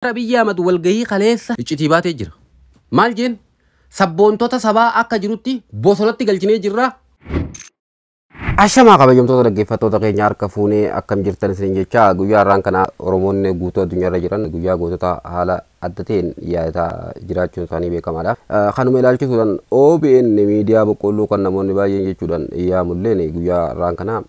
Abiyyi Ahmad walgahii kaleessa iccitii baatee jira. Maal jeen? Sabboontota sabaa akka jirutti bosonatti galchinee jirra. Ashamaa kabajamtoota dhaggeeffattoota keenya, harka fuunee akkam jirtan isin jecha. Guyyaa har'aan kana Oromoonni guutuu addunyaarra jiran guyyaa gootota haala adda ta'een yaadataa jiraachuun isaanii beekamaadha. Kanuma ilaalchisuudhaan OBN miidiyaa boqqolloo kan namoonni baay'een jechuudhaan yaamulleen guyyaa har'aan kana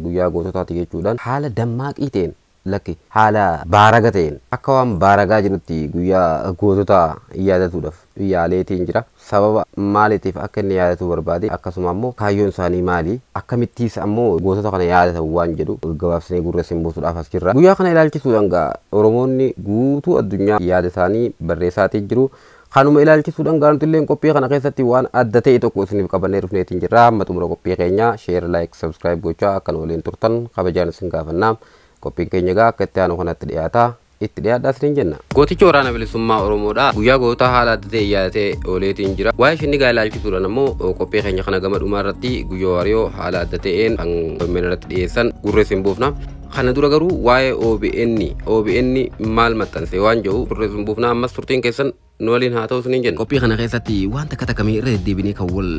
guyyaa goototaati jechuudhaan haala dammaaqii ta'een, lakki, haala baaraga ta'een akka waan baaragaa jirutti guyyaa gootota yaadatuudhaaf yaaleetiin jira. Sababa maaliitiif akka inni yaadatuu barbaade, akkasuma ammoo kaayyoon isaanii maali, akkamittiis ammoo gootota kana yaadatan waan jedhu gabaabsinee gurra isin buusuudhaaf as jirra. Guyyaa kana ilaalchisuudhaan gaa Oromoonni guutuu addunyaa yaada isaanii barreessaatii jiru. Kanuma ilaalchisuudhaan gaa nuti illee qophii kana keessatti waan adda ta'e tokko isiniif qabannee dhufneetiin jirra. Hamma xumura qophii keenya share, like, subscribe gochaa akka nu waliin turtan kabajaan isin gaafannaa. Qophiin keenya gaa akka itti aanu kanatti dhiyaata. Itti dhiyaadhaa isiniin jenna. Gootichi Waraana Bilisummaa Oromoodha. Guyyaa goota haala adda ta'e yaadatee ooleetiin jira. Waa'ee shinnigaa ilaalchisuudhaan ammoo qophii keenya kana gama dhumaa irratti Guyyoo Waariyoo haala adda ta'een kan OMN irratti dhiyeessan gurra isin buufna. Kana dura garuu waa'ee OBN, OBN maal maxxanse waan jedhu gurra isin buufna. Ammas turtiin keessan nu waliin haa ta'u isiniin jenna. Qophii kana keessatti waan takka takkamii irra deddeebinee kan wal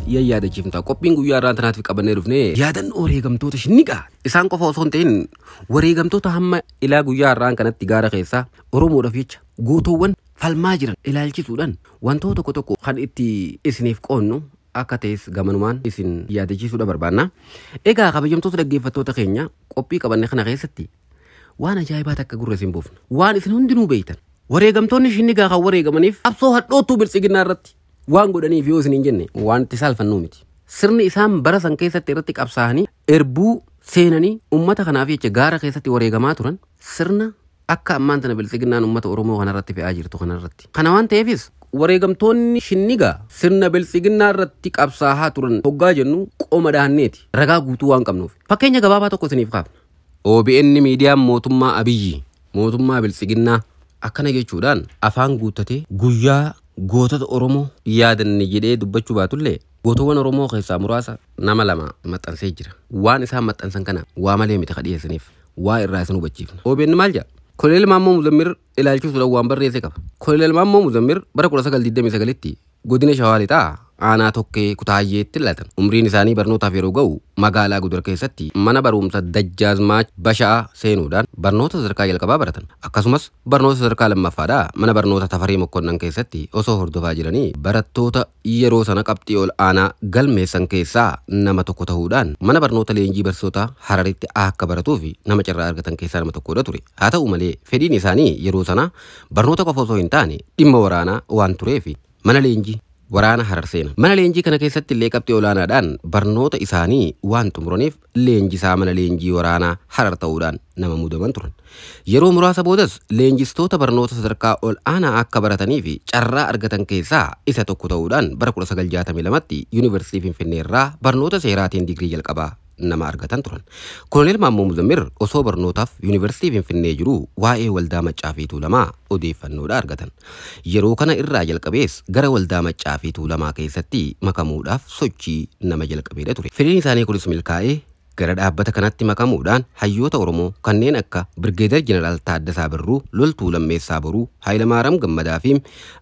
yaadachiifnu ta'a. Qophiin guyyaa irraa tanaatiif qabannee dhufne yaadannoo wareegamtoota shinnigaa. Isaan qofa osoo hin ta'in wareegamtoota hamma ilaa guyyaa har'aan kanatti gaara keessaa Oromoodhaaf jecha gootowwan falmaa jiran ilaalchisuudhaan wantoota tokko tokko kan itti isiniif qoonnu akka ta'es gamanumaan isin yaadachiisuudha barbaanna. Egaa kabajamtoota dhaggeeffattoota keenya, qophii qabanne kana keessatti waan ajaa'ibaa takka gurra isin buufna. Waan isin hundinuu beektan. Wareegamtoonni shinnigaa kan wareegamaniif qabsoo hadhoottuu biltsiginnaa irratti waan godhaniif yoo isin hin jenne waan itti saalfannuu miti. Sirni isaan bara san keessatti irratti qabsaa'anii erbuu seenanii uummata kanaaf jecha gaara keessatti wareegamaa turan sirna akka ammaan tana biltsiginnaan uummata Oromoo kanarratti fe'aa jirtu kanarratti. Kana waan ta'eefis wareegamtoonni shinnigaa sirna biltsiginnaa irratti qabsaa'aa turan hoggaa jennu qoma dhaanneeti, ragaa guutuu waan qabnuuf. Fakkeenya gabaabaa tokko isiniif kaafna. OBN miidiyaan mootummaa Abiyyi, mootummaa biltsiginnaa, akkana jechuudhaan afaan guuttatee guyyaa gootota Oromoo yaadanne jedhee dubbachuu baatullee gootowwan Oromoo keessaa muraasa nama lama maxxansee jira. Waan isaan maxxansan kana waa malee miti ka dhiyeessaniif, waa irraa isin hubachiifna. OBN maal jedha? Koloneel Maammoo Muzammir ilaalchisuudhaan waan barreesse qaba. Koloneel Maammoo Muzammir bara 1929tti godina Shawaa Lixaa aanaa Tokkee Kutaayyeetti dhalatan. Umriin isaanii barnootaaf yeroo ga'u magaalaa Gudar keessatti mana barumsa Dajjaazmaach Basha'a seenuudhaan barnoota sadarkaa jalqabaa baratan. Akkasumas barnoota sadarkaa lammaffaadhaa mana barnoota Tafarii Mokkonnan keessatti osoo hordofaa jiranii barattoota yeroo sana qabxii ol aanaa galmeessan keessaa nama tokko ta'uudhaan mana barnoota leenjii barsiisotaa Hararitti akka baratuu fi nama carraa argatan keessaa nama tokkodha ture. Haa ta'u malee fedhiin isaanii yeroo sana barnoota qofa osoo hin taane dhimma waraanaa waan tureef mana leenjii waraana Harar seena. Mana leenjii kana keessatti illee qabxii olaanaadhaan barnoota isaanii waan xumuraniif leenjisaa mana leenjii waraanaa Harar ta'uudhaan nama muudaman turan. Yeroo muraasa boodas leenjistoota barnoota sadarkaa ol aanaa akka baratanii fi carraa argatan keessaa isa tokko ta'uudhaan bara 1962tti Yuunivarsiitii Finfinnee irraa barnoota seeraatiin digirii jalqabaa nama argatan turan. Koloneel Maammoo Muzammir osoo barnootaaf Yuunivarsiitii Finfinnee jiru waa'ee waldaa Maccaa fi Tuulamaa odeeffannoodha argatan. Yeroo kana irraa jalqabees gara waldaa Maccaa fi Tuulamaa keessatti makamuudhaaf sochii nama jalqabeedha ture. Fedhiin isaanii kunis milkaa'ee gara dhaabbata kanatti makamuudhaan hayyoota Oromoo kanneen akka Birgeedar Jeneraal Taaddasaa Birruu, Loltuu Lammeessaa Boruu, Hayilamaaram Gammadaa fi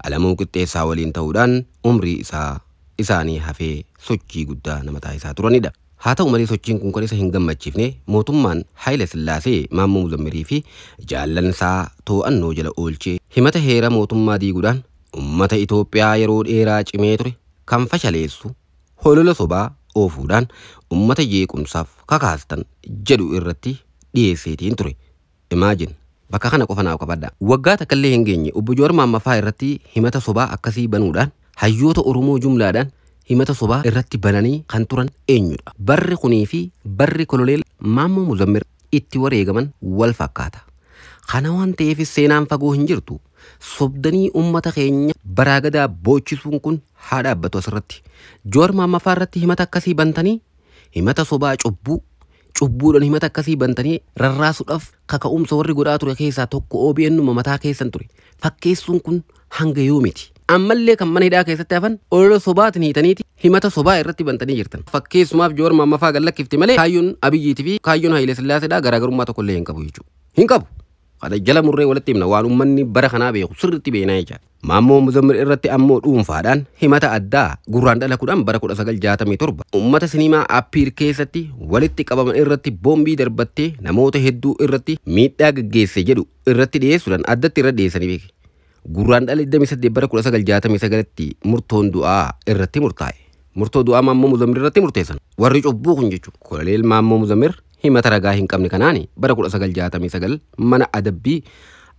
Alamuu Qixxeessaa waliin ta'uudhaan umrii isaa isaanii hafee sochii guddaa nama taasisaa turanidha. Haa ta'u malee sochiin kun kan isa hin gammachiifne mootummaan Haayile Sillaasee Maammoo Muzammirii fi jaallansaa to'annoo jala oolchee himata heera mootummaa diiguudhaan uummata Itoophiyaa yeroo dheeraa cimee ture kan fashaleessu holola sobaa oofuudhaan uummata jeequmsaaf kakaastan jedhu irratti dhiyeesseetiin ture. Imagine, bakka kana qofa naaf qabadha. Waggaa takka illee hin geenye obbo Jawaar Maammaffaa irratti himata sobaa akkasii banuudhaan hayyoota Oromoo jumlaadhaan himata sobaa irratti bananii kan turan eenyudha? Barri kunii fi barri Koloneel Maammoo Muzammir itti wareegaman wal fakkaata. Kana waan ta'eef seenaan fagoo hin jirtu. Sobdanii uummata keenya baraagadaa boochisuun kun haa dhaabbatu asirratti. Jawaar Maammaffaa irratti himata akkasii bantanii, himata sobaa cubbuu cubbuudhaan himata akkasii bantanii rarraasuudhaaf kaka'umsa warri godhaa ture keessaa tokko OBN mataa keessan ture. Fakkeessuun kun hanga yoomiti? Ammallee kan mana hidhaa keessatti hafan olola sobaatiin hiitaniiti himata sobaa irratti bantanii jirtan. Fakkeessumaaf Jawaar Maammaffaa gad lakkifte malee kaayyoon Abiyyiitii fi kaayyoon Hayilee Sillaaseedhaa garaagarummaa tokko illee hin qabu jechuudha. Hin qabu. Kana jala murree walitti himna waan uummanni bara kanaa beeku sirriitti beeknaa jecha. Maammoo Muzammil irratti ammoo dhuunfaadhaan himata addaa Gurraandhala 10 bara 1967 uummata siniimaa Appiir keessatti walitti qabaman irratti boombii darbattee namoota hedduu irratti miidhaa gaggeesse jedhu irratti dhiyeessuudhaan addatti irra dhiyeessanii beeke. Gurraandhala 28 bara 1969tti murtoon du'aa irratti murtaa'e. Murtoo du'aa Maammoo Muzammil irratti murteessan. Warri cubbuu kun jechuudha. Koloneel Maammoo Muzammil himata ragaa hin qabne kanaani bara 1969 mana adabbii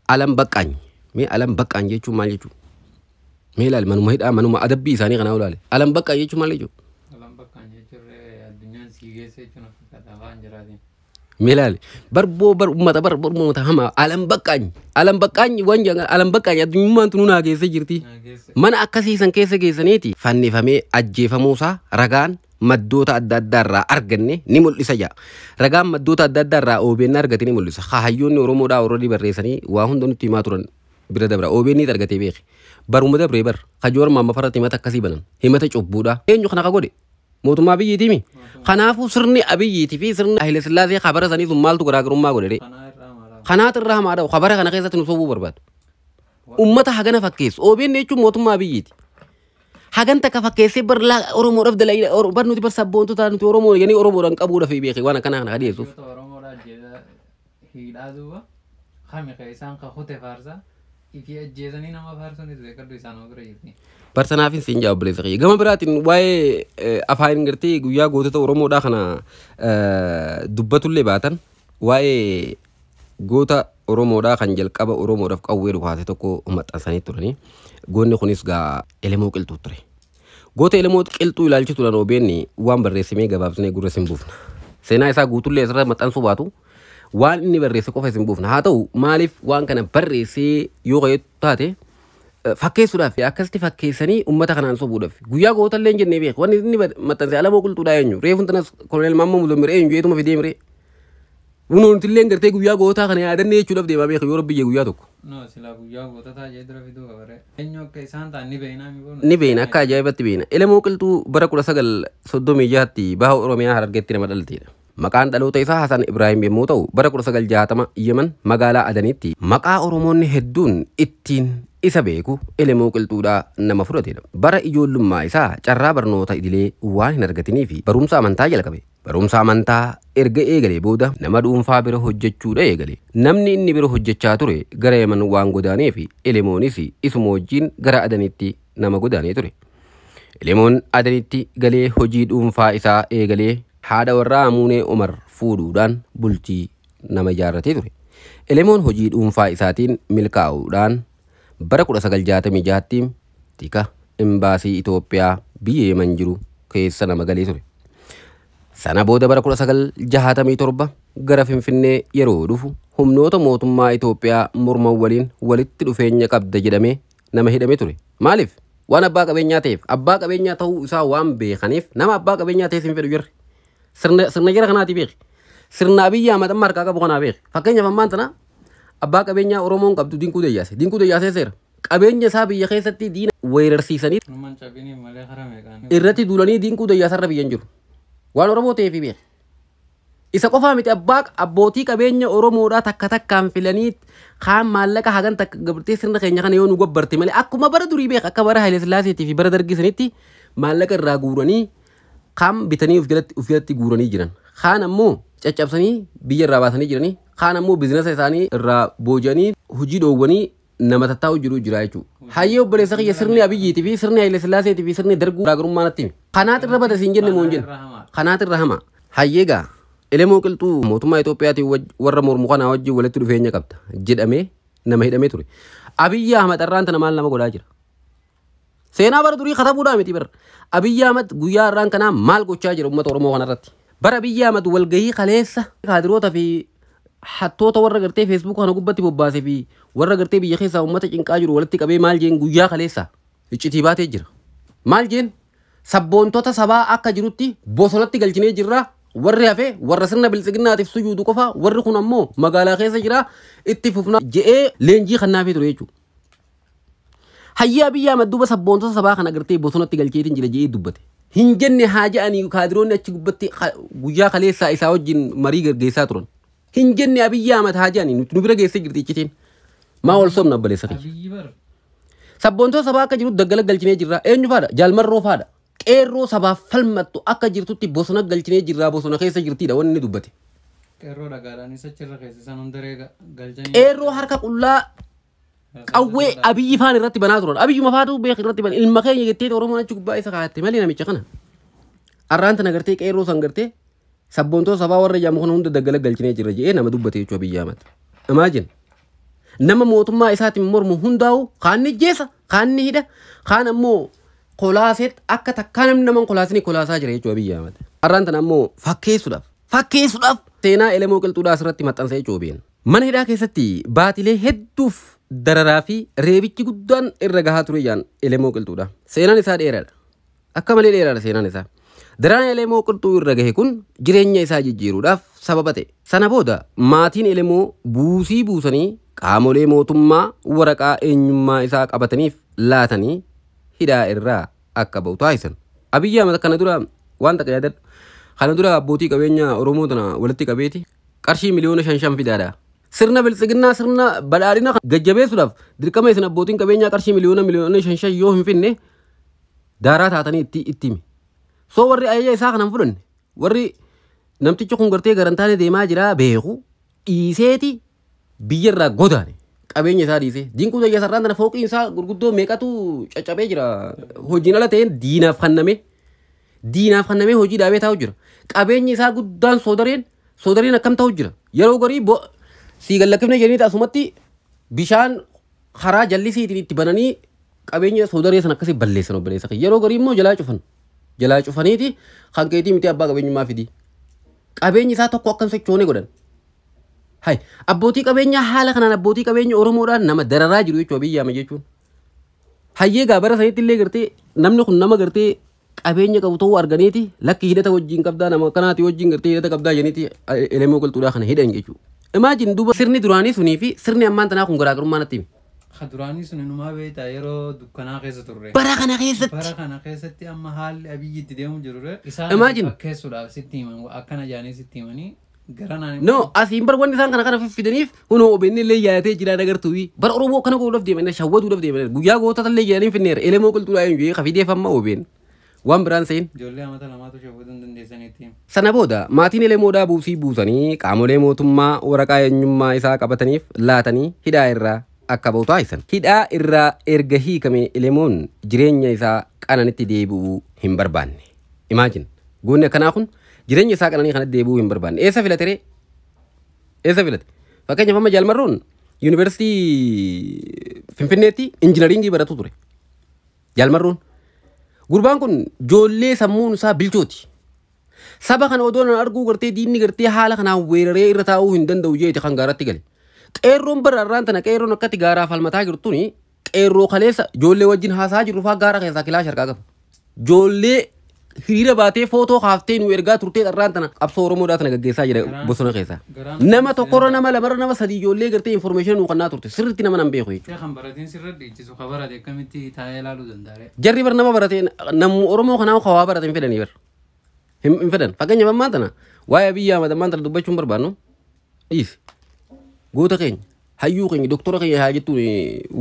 Alam Baqqaany. Mee Alam Baqqaany jechuun maal jechuudha? Mee ilaali manuma hidhaa manuma adabbii isaanii kanaa ilaali. Alam Baqqaany jechuun maal jechuudha? Alam Baqqaany jechuun addunyaan sii geesse jechuun fakkaata afaan jiraatiin. Mee ilaali barboo bar uummata bar uummata hamaa Alam Baqqaany Alam Baqqaany waan jedhan Alam Baqqaany addunyummaan tunuu naa geesse jirti. Mana akkasiisan keessa geessaniiti fannifamee ajjeefamuusaa ragaan maddoota adda addaa irraa arganne ni mul'isa jedha. Ragaan maddoota adda addaa irraa OBN argate ni mul'isa. Hayyoonni Oromoodhaa already barreessanii waa hunda nutti himaa turan bira dabra. OBN ni argatee beeki. Baruma dabree bar. Kajoor maamma farratti himata akkasii banan. Himata cubbuudha. Eenyu kana ka godhe? Mootummaa Abiyyiiti mi? Kanaafuu sirni Abiyyiitii fi sirni Haile Sillaasee kabara sanii sun maaltu garaagarummaa godhe? Kanaatu irraa hamaadha. Kabara kana keessatti nu sobuu barbaadu. Uummata hagana fakkeessu. OBN jechuun mootummaa Abiyyiiti. Hagan takka fakkeessee bar Oromoodhaaf dalagee bar nuti bar sabboontota nuti Oromoo jedhanii Oromoodhaan qabuudhaaf beeke waan akkanaa kana dhiyeessuuf. Oromoodhaa ajjeesaa hidhaa duuba kami ka isaan ka kute faarsaa ifi ajjeesanii nama faarsuunis beekadhu isaan bira jirti. Bar sanaafin siin jaa obboleessa kiyya. Gama biraatiin waa'ee afaan gartee guyyaa gootota Oromoodhaa kana dubbatullee baatan waa'ee goota Oromoodhaa kan jalqaba Oromoodhaaf qawwee dhukaase tokko maxxansanii turanii. Goonni kunis gaa Elemoo Qilxuu ture. Goota Elemoo Qilxuu ilaalchisuudhaan OBN waan barreessimee gabaabsinee gurra isin buufna. Seenaa isaa guutullee asirra maxxansuu baatu waan inni barreesse qofa isin buufna. Haa ta'u maaliif waan kana barreessee yoo ka'e taate fakkeessuudhaaf akkasitti fakkeessanii uummata kanaan sobuudhaaf guyyaa gootallee hin jennee beeku. Wanni inni maxxanse Elemoo Qilxuudhaa eenyu? Reefuun tanas Koloneel Maammoo Muzammil eenyu jeetuma fidee miree? Nuti gartee guyyaa gootaa kana yaadannee jechuudhaaf deemaa beeku yoo rabbi guyyaa tokko. No, silaa guyyaa goototaa jee dura fiduu qabare. Eenyu akka isaan ta'an ni beeknaa mi boonu? Ni beekna akka ajaa'ibatti beekna. Elemoo Qilxuu bara 1936tti baha Oromiyaa Harargeetti nama dhalateedha. Maqaan dhaloota isaa Hasan Ibrahim yommuu ta'u bara 1960 Yemen magaalaa Adanitti maqaa Oromoonni hedduun ittiin isa beeku Elemoo Qilxuudhaa nama fudhatedha. Bara ijoollummaa isaa carraa barnoota idilee waan hin argatiniif barumsa amantaa jalqabe. Barumsa amantaa erga eegalee booda nama dhuunfaa bira hojjechuudha eegale. Namni inni bira hojjechaa ture gara Yemen waan godaaneef Elemoonis isuma wajjin gara Adanitti nama godaanee ture. Elemoon Adanitti galee hojii dhuunfaa isaa eegalee haadha warraa Amuunee Omar fuudhuudhaan bultii nama ijaarratee ture. Elemoon hojii dhuunfaa isaatiin milkaa'uudhaan bara 1966tti tika imbaasii Itoophiyaa biyya Yemen jiru keessa nama galee ture. Sana booda bara 1967 gara Finfinnee yeroo dhufu humnoota mootummaa Itoophiyaa morman waliin walitti dhufeenya qabda jedhamee nama hidhame ture. Maaliif? Waan abbaa qabeenyaa ta'eef. Abbaa qabeenyaa ta'uu isaa waan beekaniif nama abbaa qabeenyaa ta'eef hin fedhu jirre. Sirna jara kanaati beeki. Sirna Abiyyi Ahmad amma harkaa qabu kanaa beeki. Fakkeenyaaf ammaan tana abbaa qabeenyaa Oromoon qabdu Dinquu Dayyaase. Dinquu Dayyaasee seera. Qabeenya isaa biyya keessatti diina weerarsiisanii irratti duulanii Dinquu Dayyaasarra biyyan jiru. Waan Oromoo ta'eef beeki. Isa qofaa miti abbootii qabeenya Oromoodhaa takka takkaan filanii kaan maallaqa hagan takka gabartee sirna keenya kana yoo nu gabbarte malee akkuma bara durii beek akka bara Haile Sillaaseetii fi bara Dargii sanitti maallaqa irraa guuranii kaan bitanii of jalatti guuranii jiran. Kaan ammoo caccabsanii biyya irraa baasanii jiranii kaan ammoo biizinasa isaanii irraa booji'anii hojii dhoowwanii nama tattaa'u jiru jira jechuudha. Hayyee obboleessa kiyya sirni Abiyyiitii fi sirni Haile Sillaaseetii fi sirni Darguu garaagarummaa natti himi. Kanaat irra bada siin jenne moo hin jenne? Kanaat irra hama. Hayyee gaa Elemoo Qilxuu mootummaa Itoophiyaatiin warra mormu kanaa wajjin walitti dhufeenya qabda jedhamee nama hidhamee ture. Abiyyi Ahmad irraan tana maal nama godhaa jira? Seenaa bara durii katabuudhaa miti bara. Abiyyi Ahmad guyyaa irraan kanaa maal gochaa jira uummata Oromoo kanarratti? Bara Abiyyi Ahmad walgahii kaleessa kaadiroota fi hattoota warra gartee feesbuuk kana gubbatti bobbaasee fi warra gartee biyya keessaa uummata cinqaa jiru walitti qabee maal jeen guyyaa kaleessa iccitii baatee jira. Maal jeen sabboontota sabaa akka jirutti bosonatti galchinee jirra. Warri hafe warra sirna biltsiginnaatiif sujuudu qofa warri kun ammoo magaalaa keessa jira itti fufna je'ee leenjii kannaafii ture jechuudha. Hayyee Abiyyi Ahmad duuba sabboontota sabaa kana gartee bosonatti galcheetiin jira je'ee dubbate. Hin jenne haa je'anii kaadiroonni achi gubbatti guyyaa kaleessaa isaa wajjin marii gaggeessaa turan. Hin jenne Abiyyi Ahmad haa jedhani nu bira geessee jirti iccitiin. Maa wal sobna obboleessa kiyya. Abiyyi bar. Sabboontota sabaa akka jirutti daggala galchinee jirra. Eenyu faadha? Jaalmarroo faadha. Qeerroo sabaaf falmattu akka jirtutti bosona galchinee jirra, bosona keessa jirtidha wanni inni dubbate. Qeerroo dhagaadhaanis achirra keessa isaan hundaree galchanii. Qeerroo harka qullaa qawwee Abiyyi faan irratti banaa turan. Abiyyuma faatu beek irratti ban ilma keenya jettee Oromoon achi gubbaa isa kaa'atte malee namicha kana. Arraan tana gartee qeerroo san gartee sabboontota sabaa warra jedhamu kana hunda daggala galchinee jirra jedhee nama dubbate jechuudha Abiyyi Ahmad. Imagine. Nama mootummaa isaatiin mormu hundaa'u kaan ni jeessa, kaan ni hidha, kaan ammoo kolaaseet akka takkaa namni nama kolaasni kolaasaa jira jechuudha Abiyyi Ahmad. Arraan tana ammoo fakkeessuudhaaf seenaa Elemoo Qilxuudhaa asirratti maxxansa jechuudha OBN. Mana hidhaa keessatti baatilee hedduuf dararaa fi reebichi guddaan irra gahaa ture jaan Elemoo Qilxuudha. Seenaan isaa dheeraadha. Akka malee dheeraadha seenaan isaa. Dararaan Elemoo Qilxuu irra gahe kun jireenya isaa jijjiiruudhaaf sababa ta'e. Sana booda maatiin Elemoo buusii buusanii qaamolee mootummaa waraqaa eenyummaa isaa qabataniif laatanii hidhaa irraa akka ba'u taasisan. Abiyyi Ahmad kana dura waan takka yaadadhu. Kana dura abbootii qabeenya Oromoo tana walitti qabeeti qarshii 5 miliyoona fidaadha. Sirna biltsiginnaa sirna badhaadhina gajjabeessuudhaaf dirqama isin abbootiin qabeenyaa qarshii 5 miliyoona yoo hin finne daaraa taatanii itti himi. So warri ajaja isaa kana hin fudhanne, warri namtichi kun gartee garantaane deemaa jira beeku dhiiseeti biyyarraa godaane, qabeenya isaa dhiisee. Dinquu Dayyasarraan tana fooqiin isaa gurguddoo meeqatu caccabee jira, hojiin ala ta'een diinaaf kennamee hojii dhaabee taa'u jira. Qabeenyi isaa guddaan soodareen akkam ta'u jira. Yeroo garii sii gallakkifne jedhanii asumatti bishaan karaa jallisiitiin itti bananii qabeenya soodaree sana akkasii balleessan obboleessa kiyya. Yeroo garii immoo jalaa cufan. Jalaa cufaniiti kan keetii miti abbaa qabeenyummaa fidii. Qabeenyi isaa tokko akkam sochoone godhan. Hai, abbootii qabeenyaa haala kanaan abbootii qabeenya Oromoodhaan nama dararaa jiru jechuudha Abiyyi Ahmad jechuun. Hayyee gaa bara sanitti illee gartee namni kun nama gartee qabeenya qabu ta'uu arganiiti lakki hidhata wajjin qabdaa, nama kanaati wajjin gartee hidhata qabdaa jedhaniiti Elemoo Qilxuudhaa kana hidhan jechuudha. Imagine duuba sirni duraanii sunii fi sirni ammaan tanaa kun garaagarummaa natti himi. Ka duraanii sun inumaa beektaa yeroo dukkanaa keessa turre. Bara kana keessatti. Bara kana keessatti amma haalli Abiyyi itti deemu jiru isaan Imagine. fakkeessuudhaaf sitti himan, akkana jaanii sitti himanii garanaan. No, asiin bar wanni isaan kana kana fiffidaniif hunoo OBN illee yaayatee jira agartuu. Bara Oromoo kana godhuudhaaf deeman, shawwaduudhaaf deeman, guyyaa gootota illee jedhanii finneera. Elemoo Qilxuudhaa eenyu kafideef amma OBN waan biraan seen. Ijoollee amata lamaatu shawwaduu hin dandeessaniitti. Sana booda maatiin Elemoodhaa buusii buusanii qaamolee mootummaa waraqaa eenyummaa isaa qabataniif laatanii hidhaa irraa akka ba'u taasisan. Hidhaa irraa erga hiikame Elemoon jireenya isaa qananitti deebi'uu hin barbaanne. Imagine, goonni akkanaa kun jireenya isaa qananii kanatti deebi'uu hin barbaanne. Eessa filate ree? Eessa filate? Fakkeenyaaf amma Jaalmarroon yuunivarsiitii Finfinneetti injinaringii baratu ture. Jaalmarroon. Gurbaan kun ijoollee sammuun isaa bilchooti. Saba kana odoo nan arguu gartee diinni gartee haala kanaan weeraree irra taa'uu hin danda'u jeeti kan gaaratti gale. Qeerroon bara irraan tana qeerroon akkatti gaaraa falmataa jirtuni qeerroo kaleessa ijoollee wajjin haasaa jirru faa gaara keessaa kilaash harkaa qaba. Ijoollee hiriira baatee footoo kaaftee nu ergaa turtee dharraan tana qabsoo Oromoodhaa tana gaggeessaa jira bosona keessaa. Nama tokkorra nama lamarra nama sadii ijoollee gartee information nu kannaa turte sirriitti nama nan beeku jechuudha. Kan baratiin sirra dhiichisu ka barate akkamitti taa'ee ilaaluu danda'a? Jarri bar nama barate, namu Oromoo kanaa kawaa barate hin fedhanii bar. Hin fedhan. Fakkeenyaaf ammaan tana waa'ee Abiyyi Ahmad ammaan tana dubbachuun barbaannu dhiisi. Goota keenya, hayyuu keenya, doktora keenya haa jettuun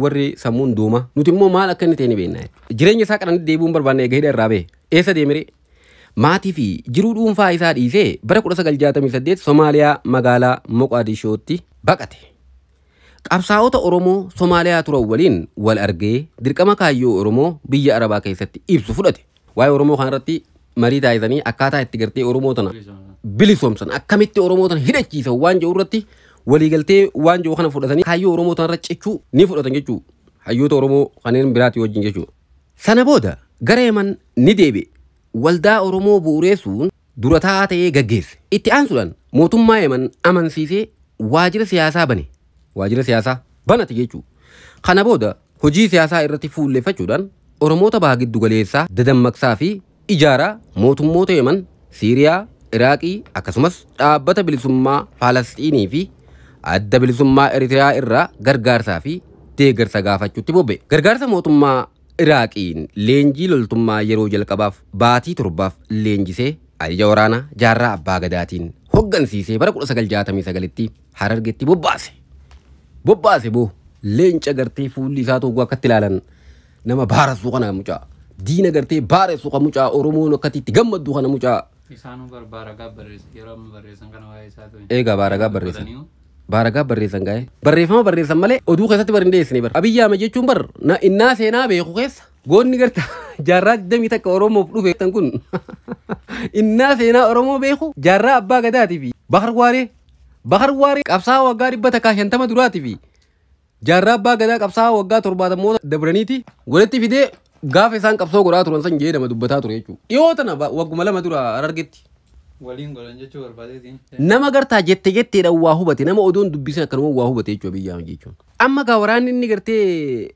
warri sammuun duuma. Nuti immoo maal akka inni ta'e ni beekna jechuudha. Jireenya isaa qananitti deebi'uun barbaanne eega hidha irraa bahe. Eessa deemire? Maatii fi jiruu dhuunfaa isaa dhiisee bara 1968 Somaaliyaa magaalaa Moqaadishootti baqate. Qabsaa'ota Oromoo Somaaliyaa turan waliin wal argee dirqama kaayyoo Oromoo biyya Arabaa keessatti ibsu fudhate. Waa'ee Oromoo kanarratti marii taasisanii akkaataa itti gartee Oromoo tana bilisoomsan, akkamitti Oromoo tana hidhachiisan waan jedhu irratti waliigaltee waan jiru kana fudhatanii kaayyoo Oromoo tanarra cichuu ni fudhatan jechuu hayyoota Oromoo kanneen biraati wajjin jechuudha. Sana booda gara Yaman ni deebi'e. Waldaa Oromoo bu'uureessuun dura taa'aa ta'ee gaggeesse. Itti aansuudhaan mootummaa Yaman amansiisee waajjira siyaasaa bane. Waajjira siyaasaa banate jechuudha. Kana booda hojii siyaasaa irratti fuulleeffachuudhaan Oromoota baha giddu galeessaa dadammaqsaa fi ijaaraa mootummoota Yaman, Siiriyaa, Iraaqii akkasumas dhaabbata bilisummaa Falasxiinii fi adda bilisummaa Eritiriyaa irraa gargaarsaa fi deeggarsa gaafachuutti bobba'e. Gargaarsa mootummaa Iraaqiin leenjii loltummaa yeroo jalqabaaf baatii 7f leenjisee ajaja waraanaa Jaarraa Abbaa Gadaatiin hoggansiisee bara 1969tti Harargetti bobbaase. Bobbaase boo leenca gartee fuulli isaa tokko akkatti ilaalan nama baarasuu kana mucaa. Diina gartee baaressu kan mucaa Oromoon akkatti itti gammaddu kana mucaa. Isaanuu barbaaragaa barreessan yeroo amma barreessan kana waa'ee isaa ture. Eegaa baaragaa barreessan. Baaragaa barreessan gaa'e. Barreeffama barreessan malee oduu keessatti bar hin dhiyeessine bar. Abiyyi Ahmed jechuun bar innaa seenaa beeku keessa goonni garta jaarraa 21 Oromoof dhufe kun innaa seenaa Oromoo beeku jaarraa abbaa gadaatii fi Bakar Waaree Bakar Waaree qabsaa'aa waggaa 150 duraatii fi jaarraa abbaa gadaa qabsaa'aa waggaa 70 dabraniiti walitti fidee gaafa isaan qabsoo godhaa turan san jedhama dubbataa ture jechuudha. Dhiyoo tana wagguma lama dura Harargetti. Waliin godhan jechuu barbaadeetiin. Nama gartaa jette jetteedhaan waa hubate nama odoon dubbisan akkanuma waa hubate jechuudha Abiyyi Ahmed jechuun. Amma gaa waraanni inni gartee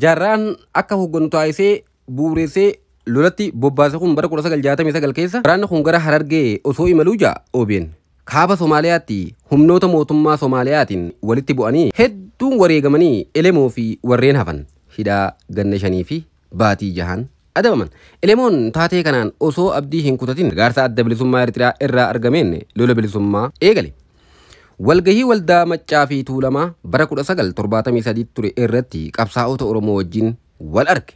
jaarraan akka hogganu taasisee bu'uureessee lolatti bobbaase kun bara 1969 keessa waraanni kun gara Harargee osoo imaluu ja'a OBN. Kaaba Somaaliyaatti humnoota mootummaa Somaaliyaatiin walitti bu'anii hedduun wareegamanii Elemoo fi warreen hafan hidhaa ganna 5 fi baatii 6 adabaman. Elemoon taatee kanaan osoo abdii hin kutatin gargaarsa adda bilisummaa Eertiraa irraa argameen lola bilisummaa eegale. Walgahii waldaa Maccaa fi Tuulamaa bara 1973 ture irratti qabsaa'ota Oromoo wajjin wal arge.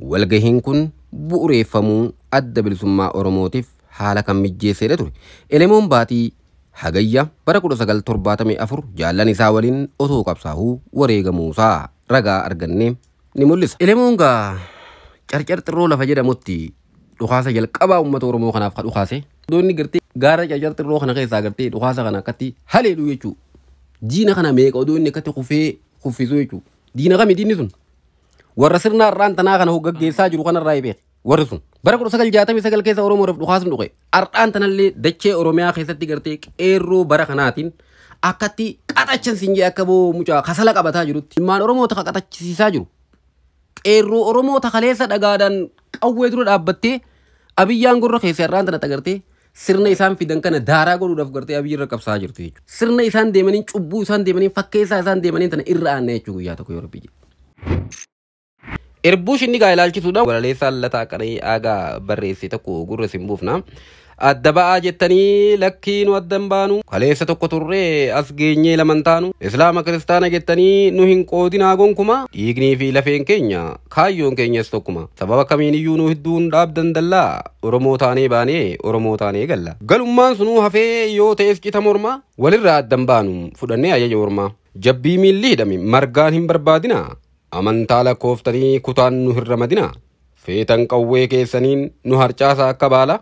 Walgahiin kun bu'uureeffamuu adda bilisummaa Oromootiif haala kan mijjeessedha ture. Elemoon baatii Hagayya bara 1974 jaallan isaa waliin osoo qabsaa'uu wareegamuusaa ragaa argannee ni mul'isa. Elemoon gaa carcar xirroo lafa jedhamutti dhukaasa jalqabaa uummata Oromoo kanaaf kan dhukaase. Doonni gartee gaara carcar xirroo kana keessaa gartee dhukaasa kana akkatti haleedhu jechuudha. Diina kana meeqa odoo inni akkatti kufee kuffisuu jechuudha. Diina kami diinni sun? Warra sirna har'aan tanaa kana gaggeessaa jiru kanarraa beeke. Warri sun bara 1969 keessa Oromoodhaaf dhukaasni dhuqe. Har'aan tanallee dachee Oromiyaa keessatti gartee qeerroo bara kanaatiin akkatti qaxachan siin jee akka boo mucaa kasala qabataa jirutti. Ilmaan Oromoota qaxachisiisaa jiru. Qeerroo Oromoota kaleessa dhagaadhaan qawwee dura dhaabbattee Abiyyaan gurra keessa har'aan tana agartee sirna isaan fidan kana daaraa godhuudhaaf gartee Abiyyi irra qabsaa jirtu jechuudha. Sirna isaan deemaniin cubbuu isaan deemaniin fakkeessaa isaan deemaniin tana irra aanna jechuudha guyyaa tokko yoo rabbi jedhe. Erbuu shinnigaa ilaalchisuudhaan walaleessaan Lataa Qana'ii Aagaa barreesse tokko gurra isin buufna. Adda ba'aa jettanii lakkii nu adda hin baanu. Kaleessa tokko turree as geenyee laman taanu. Islaama kiristaana jettanii nu hin qoodinaa gonkuma. Dhiignii fi lafeen keenya kaayyoon keenyas tokkuma. Sababa kamiiniyyuu nu hidduun dhaabdan dallaa. Oromoo taanee baanee Oromoo taanee galla. Galummaan sunuu hafee yoo ta'es cita mormaa. Walirraa adda hin baanu fudhannee ajaja ormaa. Jabbii miilli hidhame margaan hin barbaadina. Amantaa lakkooftanii kutaan nu hin ramadina. Feetan qawwee keessaniin nu harcaasa akka baala.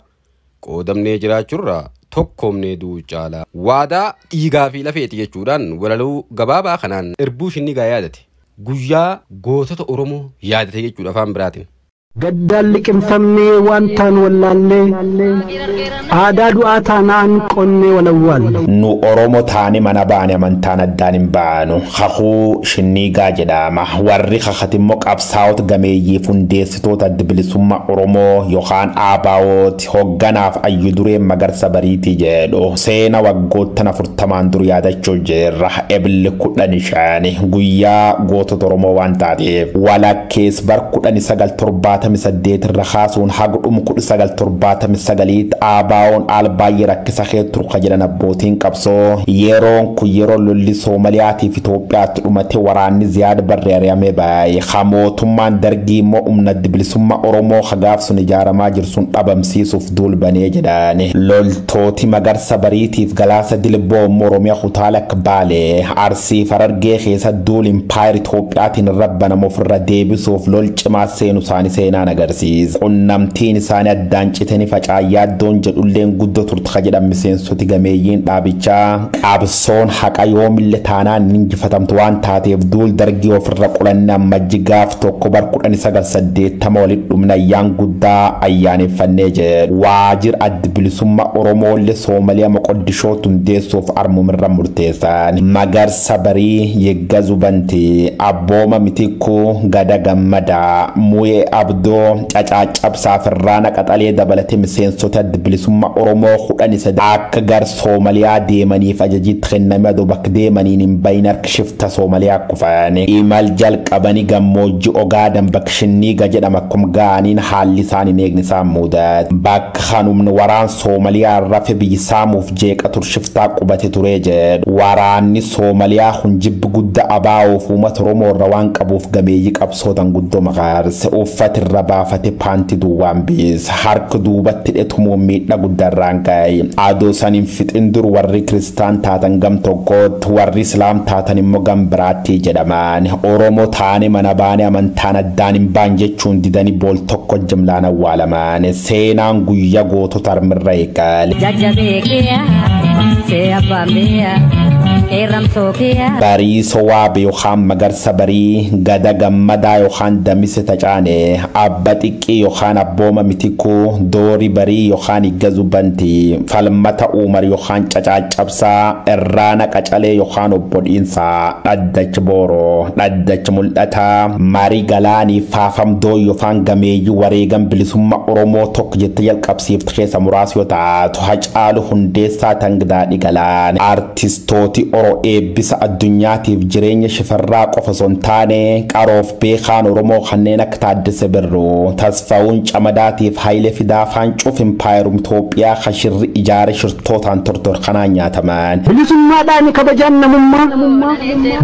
Qoodamnee jiraachuurraa tokkoomnee du'uu caala. Waadaa dhiigaa fi lafeeti jechuudhaan walaloo gabaabaa kanaan erbuu shinnigaa yaadate. Guyyaa gootota Oromoo yaadate jechuudha afaan biraatiin. Gaddaan liqimfamnee waan taan wallaallee aadaa du'aa taanaan qonnee walawwaalle. Nu Oromoo taane mana baane amantaan addaan hin baanu. Kakuu shinnigaa jedhama. Warri kakatimmoo qabsaa'ota gameeyyiif hundeessitoota adda bilisummaa Oromoo yookaan ABO'ti hogganaaf ayyu dureen Magarsa Bariitii jedhu. Seena waggoottan 40 dur yaadachuu jirra. Ebilli 15 guyyaa gootota Oromoo waan taateef walakkees bar 1978 irra kaasuun haga dhumu 1979 ABO'n al baay'ee rakkisa kee turka jedhan abbootiin qabsoo. Yeroon kun yeroo lolli Soomaliyaatiif Itoophiyaatti dhumate waraanni Ziyaad Barree ari'amee baay'ee. Ha mootummaan dargii immoo humna adda bilisummaa Oromoo hagaaf sun ijaaramaa jiru sun dhabamsiisuuf duulbanee jedhan. Loltooti Magarsa Bariitiif Galaasa Dilboo immoo Oromiyaa kutaala akka Baalee Arsii Harargee keessa duul impaayir Itoophiyaatiin rabbanamu ofirra deebisuuf lol cimaa seenu isaanii seenaan agarsiisa. Qunnamtiin isaanii addaan citanii facaayaa iddoon jedhulleen guddoo turte ka jedhan miseensoti gameeyyiin dhaabichaa. Qabsoon haqa yoomillee taanaan hin injifatamtu waan taateef duul dargii ofirra qolanne ammajji gaaf tokko bar 1980 walitti dhumna ayyaan guddaa ayyaaneffannee jedhu. Waajjira adda bilisummaa Oromoolee Soomaliyaa Moqoddishootti hundeessuuf armumirra murteessan. Magarsa Barii Yeggazu Bantii Abbooma Mitikkuu Gada Gammadaa Muyee Abduu Faafamdoo Cacaacabsaa Firraana Qaxalee dabalatee miseensota Adda Bilisummaa Oromoo 13 akka gar Soomaliyaa deemaniif ajajiitti kenname adoo bakka deemaniin hin bahin harka shifta Soomaliyaa kufan. Imal jalqabanii gammoojjii Ogaadan bakka Shinniiga jedhama akkuma ga'aniin haalli isaan hin eegne isaan mudate. Bakka kanumni waraan Soomaliyaa rafe biyyi saamuuf jeeqa tur shiftaa qubate ture jedhu. Waraanni Soomaliyaa kun jibbi guddaa abaa'uuf uummata Oromoo irra waan qabuuf gameeyyii qabsootan guddoo maqaarse. Uffata irra baafate paantii duwwaan biisa. Harka duubatti hidhatumuun miidhaa guddaa irraan ga'e. Adoo san hin fixin dur warri kiristaan taatan gam tokkootti warri islaam taatan immoo gam biraatti jedhaman. Oromoo taane mana baane amantaan addaan hin baan jechuun didanii bool tokko jimlaan awwaalaman. Seenaan guyyaa gootota harmirra eegale. Barii Waabe yookaan Magarsa Barii, Gada Gammadaa yookaan Damise Tacaane, Abba Xiqqii yookaan Abbooma Mitikuu, Doori Barii yookaan Iggazu Bantii, Falmata Umar yookaan Cacaacabsaa, Irraana Qacalee yookaan Obbo Dhiinsaa, Dhaddachi Booroo, Dhaddachi Mul'ataa, Marii Galaanii, Faafamdoo yookaan Gameeyyii wareegan bilisummaa Oromoo tokko jettee jalqabsiifte keessa muraasa yoo taatu, Hacaalu Hundeessaa Tangidaadhi Galaan, artistooti Oro eebbisa addunyaatiif jireenya shifarraa qofa osoo hin taane qaroof beekaan Oromoo kanneen akka Taaddasee Birruu, Tasfaa'uun Camadaatiif Hayilee Fidaafaan cuuf impaayerum Itoophiyaa kashirri ijaare shirtootaan tortorkanaan nyaataman. Bilisummaadhaan kabajaan namummaa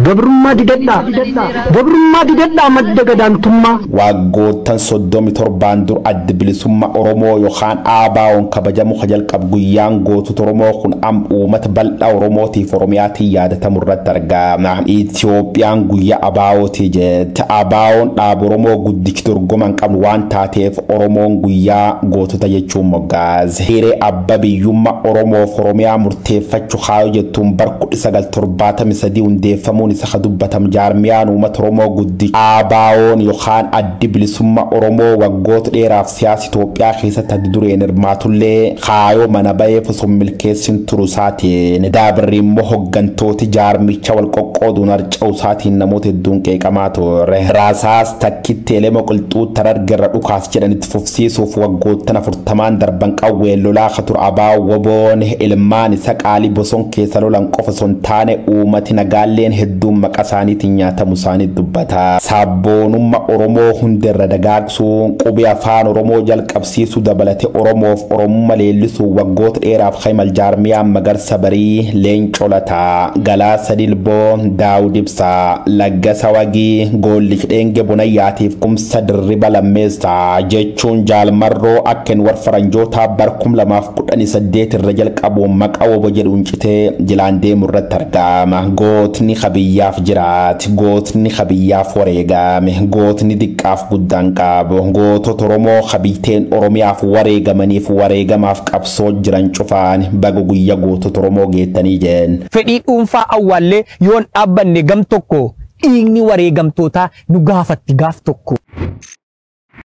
gabrummaa didadhaa gabrummaa didadhaa madda gadaantummaa. Waggoottan 37 dur adda bilisummaa Oromoo yookaan ABO'n kabajamu jalqab guyyaan gootota Oromoo kun am uummata bal'aa Oromootiif Oromiyaatiin yaadatamu irratti argama. Itoophiyaan guyyaa ABO'ti jette. ABO'n dhaaba Oromoo guddichi dorgoman qabnu waan taateef Oromoon guyyaa gootota jechuun moggaase. Hiree abba biyyummaa Oromoof Oromiyaa murteeffachuu kaayoo jettuun bar 1973 hundeeffamuun isa ka dubbatam jaarmiyaan uummata Oromoo guddichi ABO'n yookaan addi bilisummaa Oromoo waggoota dheeraaf siyaasa Itoophiyaa keessatti adda dureen hirmaatullee kaayoo mana baheef osoo milkeessin turu isaatiin daabirri immoo hoggantooti jaarmicha wal qoqqooduun harca'u isaatiin namoota hedduun qeeqamaa ture. Raasaas takkitti elema qilxuu tarargerra dhukaas jedhanitti fufsiisuuf waggoottan 40 darban qawween lolaa ka ture ABO WBO'n ilmaan isa qaalii boson keessa lolan qofa osoo hin taane uummati nagaalleen hedduun maqaa isaaniitiin nyaatamu isaanii dubbata. Sabboonummaa Oromoo hundirra dagaagsuu qubee afaan Oromoo jalqabsiisuu dabalate Oromoof Oromummaa leellisuu waggoota dheeraaf Hayimal Jaarmiyaan Magarsa Barii, Leencoo Lataa, Galaasa Dilboo, Daawud Ibsaa, Laggasa Wagii, Goollich Dheenge Bunayyaatiif Kumsa Dirriba Lammeessaa jechuun Jaalmarroo akka hin warra faranjootaa bar 2018 irra jalqabuun maqaa WBO jedhuun citee jilaan deemu irratti argama. Gootni kabiyyaaf jiraate, gootni kabiyyaaf wareegame, gootni diqqaaf guddaan qabu, gootota Oromoo kabiyteen Oromiyaaf wareegamaniif wareegamaaf qabsoo jiran cufaan baga guyyaa gootota Oromoo geettanii jeen. Fedhii dhuunfaa awwaallee yoon dhaabbanne gam tokko dhiigni wareegamtootaa nu gaafatti gaaf tokko.